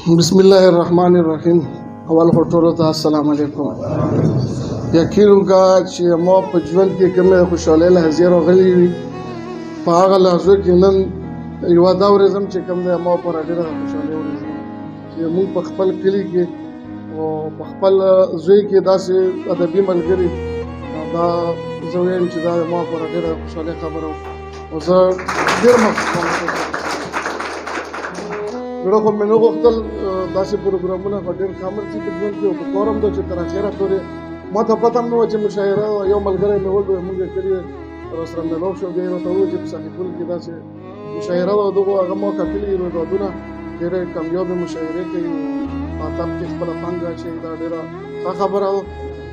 بسم الله الرحمن الرحیم. اول خو ټولو ته السلام علیکم. یقین وکړه چې ما په ژوند کې کومې خوشحالۍ لحظې راغلي وي، په هغه لحظو کې نن یوه دا ورځ هم چې کوم دی ما پر ډېره خوشحالۍ ورځ ده چې موږ په خپل کلي کې او په خپل زوی کې داسې ادبي ملګري، دا زه وایم چې دا ما پر ډېره خوشحالۍ خبره وه او زه ډېر مخصوص زړه خو مې نه غوښتل. داسې پروګرامونه خو ډېر کم راځي په ژوند کې او په کور هم ده چې تر اخره پورې ما ته پته هم نه وه چې مشاعره وه. یو ملګری مې وکړ، موږ یې کلي سره میلاو شو، بیا یې راته وویل چې په ساحل کې داسې مشاعره وه. دغو هغه ما کتلي رویدادونه، ډېرې کامیابې مشاعرې کوي، په ادب کې خپله پانګه اچوي، دا ډېره ښه خبره وه.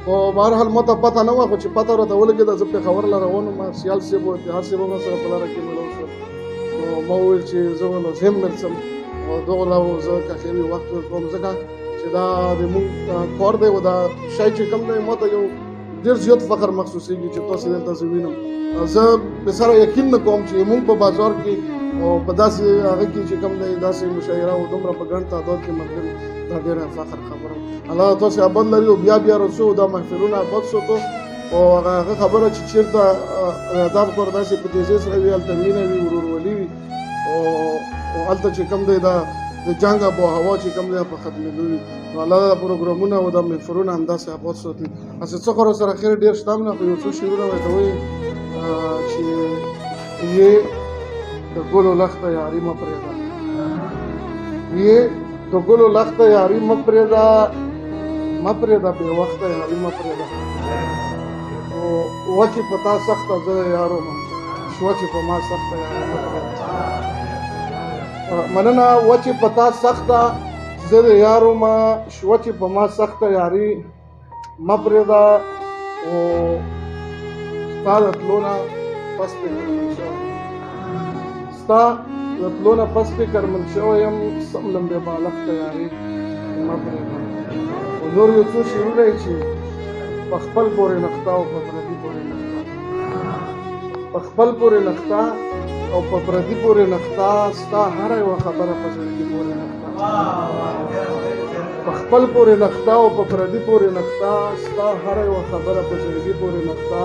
خو بهرحال ما ته پته نه وه، خو چې پته راته ولګېده زه پېښور له روان وم، سیال صاحب و اتحاد صاحب هم سره په لاره کې میلاو شو، نو ما وویل چې زه به لازم درځم او دغو له زه که ښه وي وخت ورکوم، ځکه چې دا د موږ کار دی او دا شی چې کوم دی ما ته یو ډېر زیات فخر محسوسېږي چې تاسې دلته زه وینم. زه د سره یقین نه کوم چې موږ په بازار کې او په داسې هغه کې چې کوم دی داسې مشاعره او دومره په ګڼ تعداد کې ملګري، دا ډېره فخر خبره. الله تاسې آباد لري او بیا بیا رسو دا محفلونه آباد ساتو. او هغه خبره چې چېرته ادب کور داسې په تیزۍ سره وي، هلته مینه وي، ورورولي وي او هلته چې کوم دی دا د جنګ اب و هوا چې کوم دی په ختمېدو وي. نو الله دا پروګرامونه او دا محفلونه همداسې آباد ساتي. هسې څه خو سره خیر ډېر شته هم نه، خو یو څو شعرونه ورته وایي چې یې د ګلو لښته یاري مه پرېږده، یې د ګلو لښته یاري مه پرېږده، مه پرېږده بې وخته یاري مه پرېږده. او وه چې په تا سخته زه یار وم، شوه چې په ما سخته یاري مه پرېږده. مننه. وه چې په تا سخته زه د یار وم، شوه چې په ما سخته یاري مه پرېږده. او ستا د تلو نه پس فکرمن شوی، ستا د تلو نه پس فکرمن شوی یم، سم لم بې بالښته یاري مه پرېږده. او نور یو څو شعرونه یې چې په خپل پورې نښته او په پردي پورې نښته، په خپل پورې نښته او په پردي پورې نښته، ستا هره یوه خبره په زړګي پورې نښته، په خپل پورې نښته او په پردي پورې نښته، ستا هره یوه خبره په زړګي پورې نښته.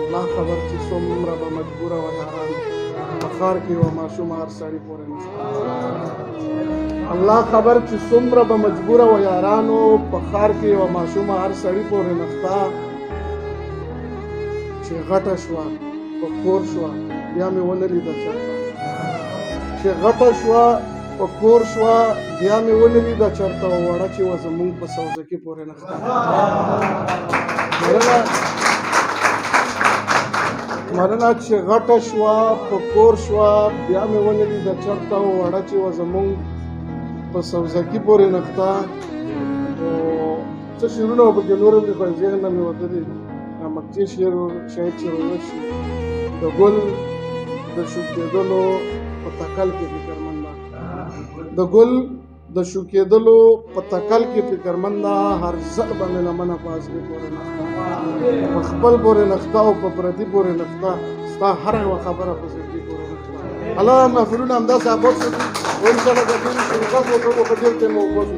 الله خبر چې څومره به مجبوره وه یاران، په ښار کې یوه ماشومه هر سړي پورې نښته. الله خبر چې څومره به مجبوره وه یارانو، په ښار کې یوه ماشومه هر سړي پورې نښته. چې غټه شوه په کور شوه بیا مې ونه لیده چېرته، چې غټه شوه په کور شوه بیا مې ونه لیده چېرته، او وړه چې وه زموږ په سوزکي پورې نښته. مننه. چې غټه شوه په کور شوه بیا مې ونه لیده چېرته، او وړه چې وه زموږ په سوزکي پورې نښته. او څه شعرونه به پکې نور هم دي خو ذهن نه مې وتلي. مکتي شعر شاید چې راوت شي، د ګل د شوکېدلو په تکل کې فکرمنده، د ګل د شوکېدلو په تکل کې فکرمنده، هر ځل به مې لمنه په ازغي پورې نښته، په خپل پورې نښته او په پردي پورې نښته، ستا هره یوه خبره په زړګي پورې نښته. الله محفلونه همداسې آباد ساتي او انشاءالله د ډېرو شرکت وکړو، په ډېر ټایم وباسو.